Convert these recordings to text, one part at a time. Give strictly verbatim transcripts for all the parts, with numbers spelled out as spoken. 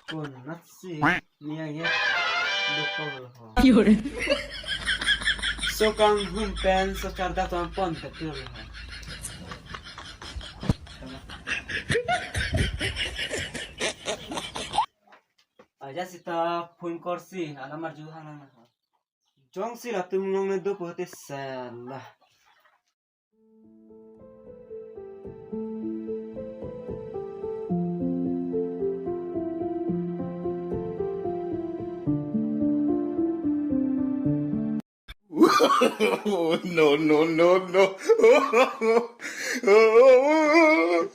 Konatsi niya ya dokol ho. Yore. So kanghum pen so chardak atum pon ta pur ho. Aja sita phone korsi alam arju hang nang ho. Jongsi latum along ne do pote sala. No, no, no, no. Uh,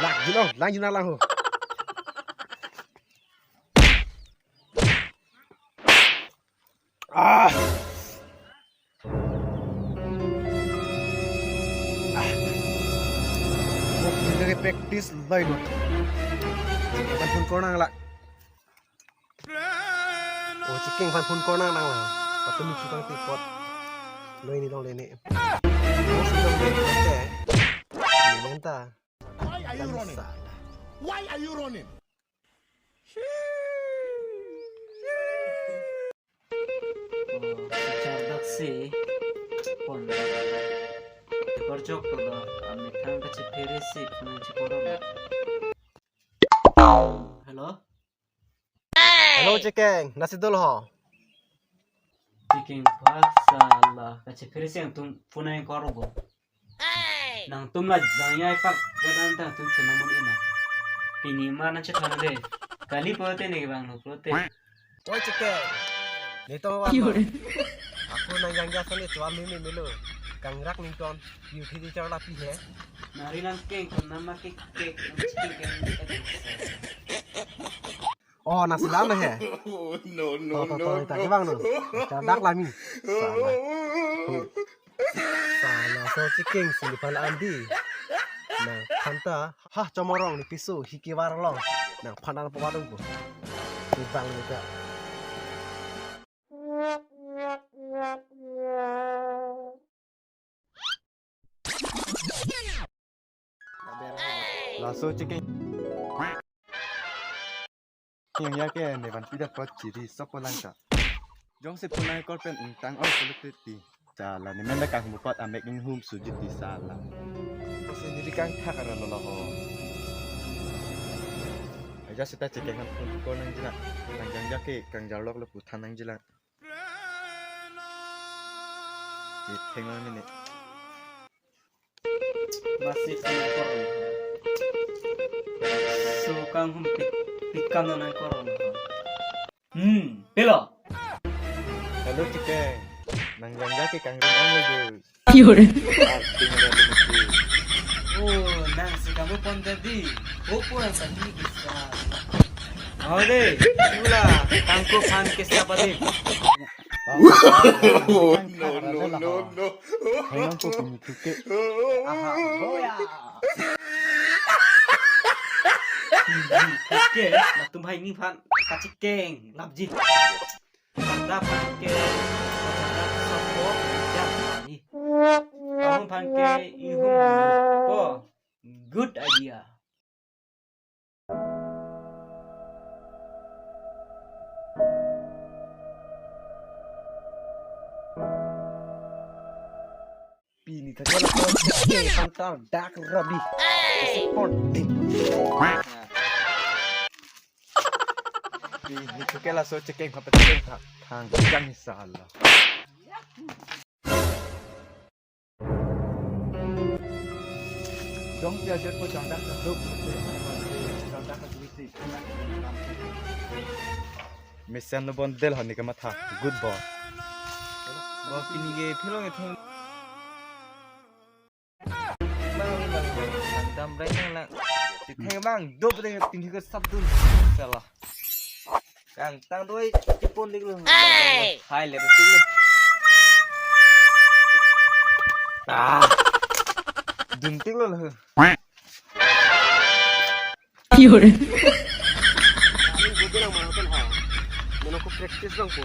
lang jin lang, lang jin lang ho. Ah. Ah. Mo practice loi lo. Aphan phone kornang la. O Chikeng aphan phone kornang nang la. Patumi chutang ti pot. Loi ni long le ne. Mo si long le ne. Ni menta. Why are you running? Why are you running? Oh, chardak si pon. Korjok to do, amethang kachephere si pon chikoro na. Hello? Hello, Chikeng, nasi dolo ho? Chikeng paksa la, kachephere si nangtum phone nangkor bo. Nangtum la jangya ipak gadan ta nangtum chuna mun ina. Pini ma nangchethan le. Kali pote ne bang lo pote. Oi Chikeng. Netum wa. Yore. Ako nangjangja sani chuan mimi milo. Kangrak nington. Yu phi di char lapi he. Nari nangkeng kon nama kek kek nang Chikeng. Oh, nasi lam he. No, no, to, to, no, to, no. Kita ke bang no. Chardak lami. Sala. Sala so Chikeng si ni pala andi. Nangphan ta, ha, chomorong ni piso, hiki warlong. Nangphan an pawadong ko. Ni bang ni ta. Laso Chikeng. Yang ya ke ne van pida pot chiri sopo langka. Jongsi phone nangkor pen ingtang oi pulut ti. Sala ne men da kanghum apot amek inghum sujit ti sala. Kasi nili kangthak ara lo ho. Aja sita Chikeng aphan phone kornang jila. Kangjangja ke kangjarlok lo pu than nang jila. Chikeng lo mini. Masih phone kor. So kanghum pik, pikam nangkor. Hmm, pilo. Hello Chikeng. Nangjangja ke kangring ong lagi. Yore. Acting ada lucu. Oh, nang si kamu pon tadi. Opo yang tadi bisa. Oh deh, itulah tangkup han kisah padim. No, no, no, no. Hengam ko pini tuke. Aha, boya. Pini tuke, latum hai ni phan kachikeng, lapji. Pada phan ke, pada sopo, ya, ni. Kamu phan ke, ihum, po. Good idea. Pini ta jala pon ke pantal dak rabi. Isi pon ding. Pini tu ke laso Chikeng papeting tha. Thang jang sala. Dong pia jet po jangdak ka duk, jangdak ka duisi. Mesen lo bon del honi kamatha. Good boy. Bo pini ke philo ke theng. Bang, bang, bang. Dam rai nang lang. Theng bang, dop deh tinggi ke sabdun. Salah. Kangtang doi chipon dik lo. Hey! Hai le dik lo. Ah. Duntik lo lo. Yore. Ini gue bilang mana kan ha. Mana aku practice dong ko.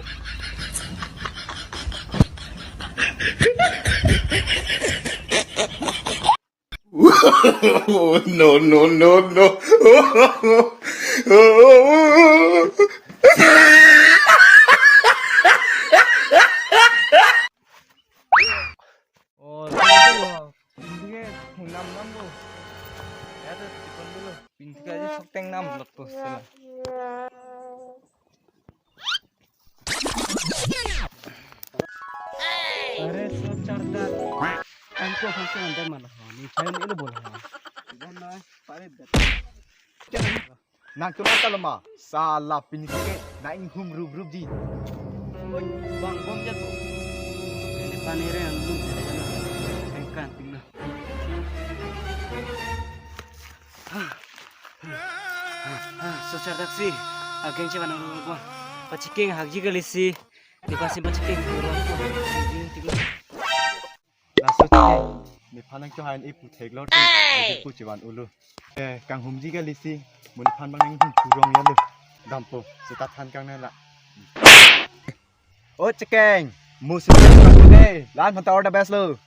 No, no, no, no. Oh, pinti ke thengnam nam lo. Ya tuh, tikon dulu. Pinti ke aja sok thengnam lo tuh, sila. Are, so chardak. Anko hanse andar malah. Ni chain ini bola. Iban na, pare dat. Nang kemat kalau ma, sala pinti ke na inghum rup rup ji. Oi, bang bom jat ko. Ini panire ang lu. Engkan tingna. Ah, so chardak si. Ageng chevan ang lu ko. Pachekeng hakji kali si. Di pasim pachekeng kurang ko. Tingna. Laso chike, nephan nangchohai-an ipu theklor te, ipu chevan ulu. Eh, kanghumji kali si, mo nephan bang nanghum kurong ya lo. Dampo, seta than kang nela. O chekeng, mo si de, lan phan ta all the best lo.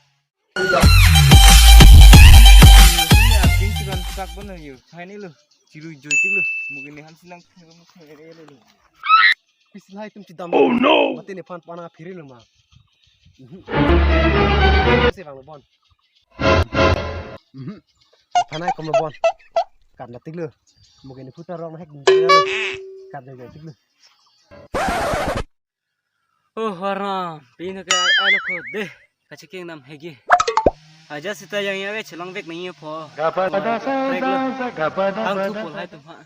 Ini ageng chevan sak bon yo, hai ni lo, chilu joi tik lo, mungkin nephan sinang lo. Pisi lahai atum chedam. Oh no! Mati nephan pana phiri lo ma. Mhm. Si vang lo bon. Mhm. Nephan ai kom lo bon. Kap na tik lo. Mungkin nephu ta rong hek. Kap jaga tik lo. Oh, warna. Pin ke ai lo ko de. Kachekeng nam hegi. Aja seta yang ya ve chelang vek nangji apot. Prek lo. Hang thu pol hai atum ha.